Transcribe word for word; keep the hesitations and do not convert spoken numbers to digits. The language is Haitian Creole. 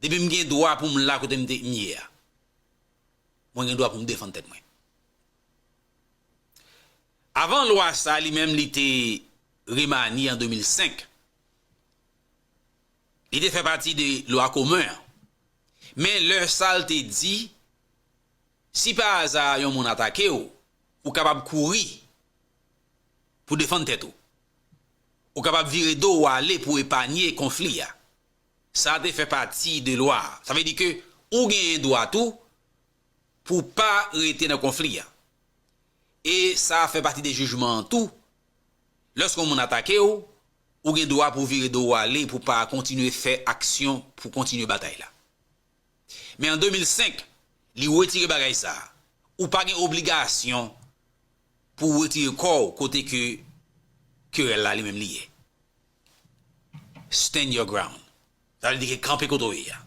Depi m gen dwa pou m la kote m te, m ye a, mwen gen dwa pou m defann tèt mwen. Avan lwa sa li menm li te remanye an de mil senk, li te fè pati de lwa komen an. Men lè sa l te di, si pa aza yon moun atake w, ou kapab kouri pou defann tèt ou. Ou kapab vire do w ale pou epanye konfli a. Sa te fè pati de lwa a. Sa vle di ke ou genyen dwa tou pou pa rete nan konfli a. E sa fè pati de jijman an tou. Lòske yon moun atake w, ou gen dwa pou vire do w ale pou pa kontinye fè aksyon pou kontinye batay la. Men an de mil senk, li retire bagay sa a. Ou pa gen obligasyon pou w retire kò w kote ke kerèl la li menm li ye. Stand your ground. Sa vle di ke kanpe kote w ye a.